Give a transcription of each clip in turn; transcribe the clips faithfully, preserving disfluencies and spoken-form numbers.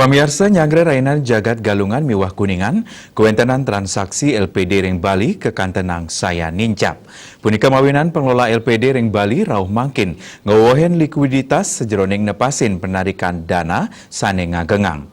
Pamiarsa, nyanggra rainan jagat Galungan miwah Kuningan, kawéntenan transaksi L P D ring Bali kakantenang sayan nincap. Punika mawinan pangelola L P D ring Bali rauh mangkin ngwewehin likuiditas sajeroning nepasin panarikan dana sané ngagengang.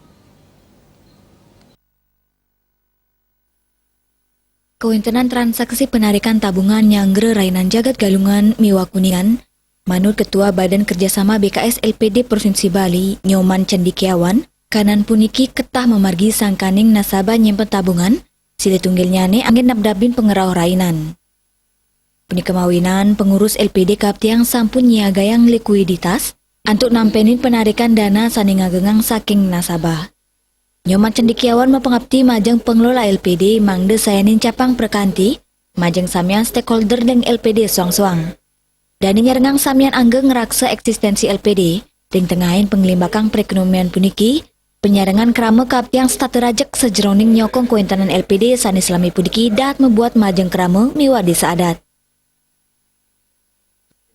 Kawéntenan transaksi panarikan tabungan nyanggra rainan jagat Galungan miwah Kuningan, manut Ketua Badan Kerjasama B K S L P D Provinsi Bali, Nyoman Cendekiawan, kanan puniki ketah mamargi sangkaning nasabah nyimpen tabungan, silih tunggilnyané anggén nabdabin pangrauh rainan. Punika mawinan, pengurus L P D kaptiang sampun nyiagayang likuiditas antuk nampenin panarikan dana sané ngagengang saking nasabah. Nyoman Cendekiawan mapangapti majeng pangelola L P D mangda sayan nincapang prakanti majeng samian stakeholder ring L P D soang-soang. Dané nyarengang samian angga ngraksa eksistensi L P D ring tengahin panglimbakang perekonomian puniki, panyarengan krama kaptiang setata rajeg sajeroning nyokong kawéntenan L P D sané salami puniki dahat mabuat majeng krama miwah désa adat.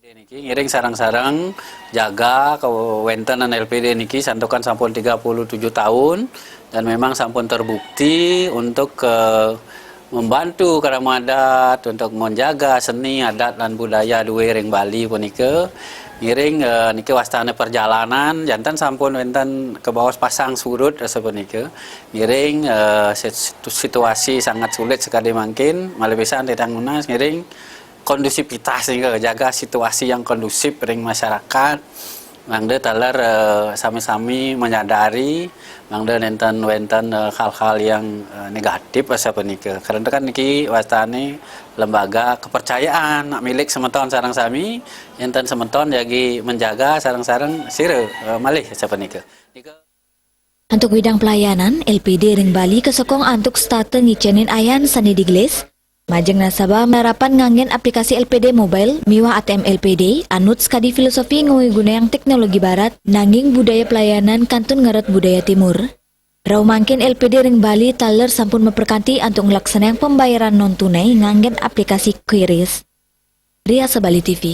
Niki ngiring sareng-sareng jaga kawéntenan L P D niki santukan sampun tiga puluh tujuh tahun dan memang sampun terbukti untuk, eh, membantu krama adat untuk menjaga seni adat dan budaya dué ring Bali punika. Ngiring, eh, niki wastané perjalanan, janten sampun wénten kabaos pasang surut sapunika. Ngiring, eh, sit-, situasi sangat sulit sekadi mangkin, malih pisan titiang nunas ngiring kondusivitas nika, jaga situasi yang kondusif ring masyarakat. Mangda taler, eh, sami-sami menyadari mangda nénten wénten, eh, hal-hal yang, eh, negatif sapunika. Karena kan niki wastané lembaga kepercayaan, nak milik semeton sareng sami, yén ten semeton jagi menjaga sareng-sareng sira, eh, malih sapunika. Nika Antuk bidang pelayanan, L P D ring Bali kasokong antuk setata ngicénin ayan sané digelis, majeng nasabah malarapan nganggén aplikasi L P D Mobile miwah A T M L P D anut sakadi filosofi ngwigunayang teknologi Barat, nanging budaya pelayanan kantun ngeret budaya Timur. Rauh mangkin L P D ring Bali taler sampun maprakanti antuk nglaksanayang pembayaran non tunai nganggén aplikasi QRIS. Riasa Bali T V.